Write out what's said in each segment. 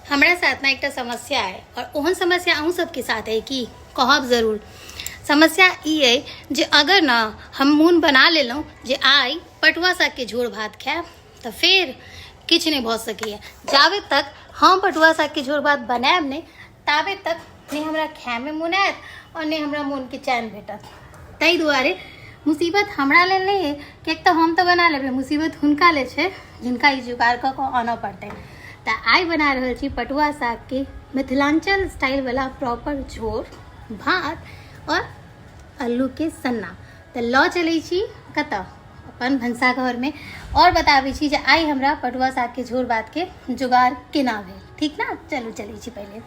हमरा साथ ने एकटा समस्या अइ आओर ओहन समस्या अहूँ सबके साथ अइ की कहब जरूर। समस्या ई अइ जे अगर न हम मोन बना लेलहुँ जे आइ पटुआ सागके झोर भात खायब तऽ फेर किछु नहि भऽ सकैए। जाबे तक हम पटुआ सागके झोर भात बनायब नहि ताबे तक नहि हमरा खायमे मोन आयत आओर नहि हमरा मोनके चैन भेटत। ताहि दुआरे मुसीबत हमरा लेल नहि अइ, किएक तऽ हम तऽ बना लेबै, मुसीबत हुनका लेल छै जिनका ई जोगाड़ कऽ कऽ आनऽ पड़तै। तऽ आइ बना रहल छी पटुआ सागके मिथिलाञ्चल स्टाइलवला प्रॉपर झोर भात आओर आलूके सन्ना। तऽ लऽ चलै छी कतऽ, अपन भनसाघरमे, आओर बताबै छी जे आइ हमरा पटुआ सागके झोर भातके जोगाड़ केना भेल। ठीक ने, चलू चलै छी। पहिले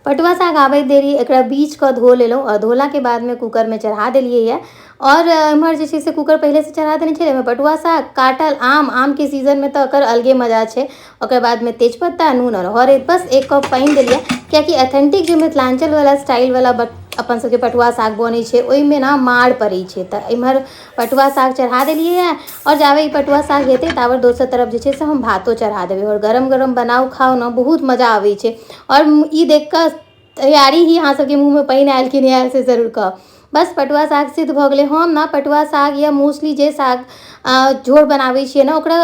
पटुआ साग आबैत देरी एकरा बीछकऽ धो लेलहुँ आओर धोलाके बादमे कूकरमे चढ़ा देलियै यऽ। आओर एम्हर जे छै से कूकर पहिलेसँ चढ़ा देने छलियै। ओहिमे पटुआ साग, काटल आम, आमके सीजनमे तऽ एकर अलगे मजा छै। ओकर बादमे तेजपत्ता, नून आओर हरैद, बस 1 कप पानि देलियै, कियाकि ऑथेंटिक जे मिथिलाञ्चलवला स्टाइलवला अपन सबके पटुआ साग बनै छै ओहिमे ने माड़ पड़ै छै। तऽ एम्हर पटुआ साग चढ़ा देलियै यऽ आओर जाबे ई पटुआ साग हेतै ताबे दोसर तरफ जे छै से हम भातो चढ़ा देबै। आओर गरम गरम बनाउ खाउ ने, बहुत मजा आबै छै। आओर ई देख कऽ तैयारी ही अहाँ सबके मुँहमे पानि आयल कि नहि आयल से जरूर कहब। बस पटुआ साग सिद्ध भऽ गेलै। हम ने पटुआ साग या मोस्टली जे साग झोर बनाबै छियै ने ओकरा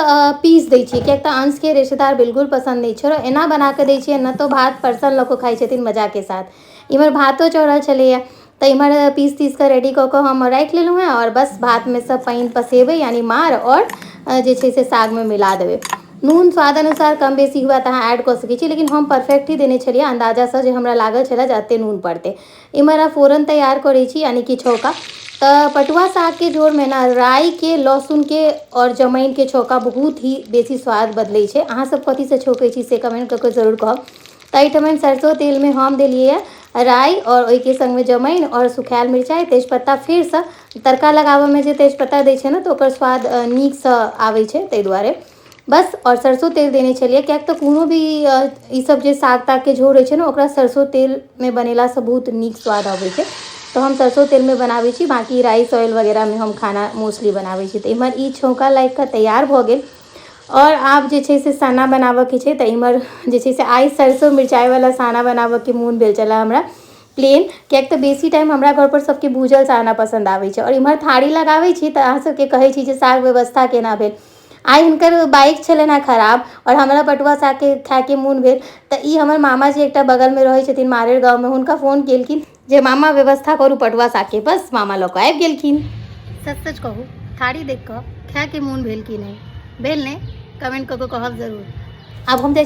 पीस दै छियै, किएक तऽ अंशके रेशेदार बिल्कुल पसन्द नहि छै। आओर एना बनाकऽ दै छियै ने तऽ भात परसल लऽ कऽ खाइ छथिन मजाके साथ। इम्हर भातो चढ़ल छलैए तऽ इम्हर पीस तीस कऽ रेडी कऽ कऽ हम राखि लेलहुँ हेँ। आओर बस भातमे सँ पानि पसेबै यानि मार आओर जे छै से सागमे मिला देबै। नून स्वाद अनुसार कम बेसी हुए तऽ अहाँ ऐड कऽ सकै छी, लेकिन हम परफेक्ट ही देने छलियै अन्दाजासँ जे हमरा लागल छलै जे एतेक नून पड़तै। इम्हर आब फोरन तैयार करै छी यानि कि छौका। तऽ पटुआ सागके झोरमे ने राइके, लहसुनके आओर जमाइनके छौका बहुत ही बेसी स्वाद बदलै छै। अहाँ सब कथीसँ छौकै छी से कमेंट कऽ कऽ जरूर कहब। तऽ एहिठमन सरसो तेलमे हम देलियै यऽ राइ आओर ओहिके सङ्गमे जमाइन आओर सुखायल मिरचाइ, तेजपत्ता। फेरसँ तड़का लगाबऽमे जे तेजपत्ता दै छै ने तऽ ओकर स्वाद नीकसँ आबै छै, ताहि दुआरे बस। आओर सरसो तेल देने छलियै, किएक तऽ कोनो भी ईसब जे साग तागके झोर होइ छै ने ओकरा सरसो तेलमे बनेलासँ बहुत नीक स्वाद अबै छै। तऽ हम सरसो तेलमे बनाबै छी, बाँकी राइस ऑयल वगैरहमे हम खाना मोस्टली बनाबै छी। तऽ एम्हर ई छौँका लागि कऽ तैयार भऽ गेल आओर आब जे छै से साना बनाबऽके छै। तऽ एम्हर जे छै से आइ सरसो मिरचाइवला साना बनाबऽके मोन भेल छलै हमरा प्लेन, किएक तऽ बेसी टाइम हमरा घरपर सबके भूजल साना पसन्द आबै छै। आओर एम्हर थारी लगाबै छी तऽ अहाँ सबके कहै छी जे साग व्यवस्था केना भेल। आइ हिनकर बाइक छलनि हेँ खराब आओर हमरा पटुआ सागके खायके मोन भेल, तऽ ई हमर मामाजी एकटा बगलमे रहै छथिन मारेर गाँवमे, हुनका फोन केलखिन जे मामा व्यवस्था करू पटुआ सागके। बस मामा लऽ कऽ आबि गेलखिन। सच सच कहू, थारी देख कऽ खायके मोन भेल कि नहि भेल? नहि कमेंट कऽ कऽ कहब जरूर। आब हम जाइ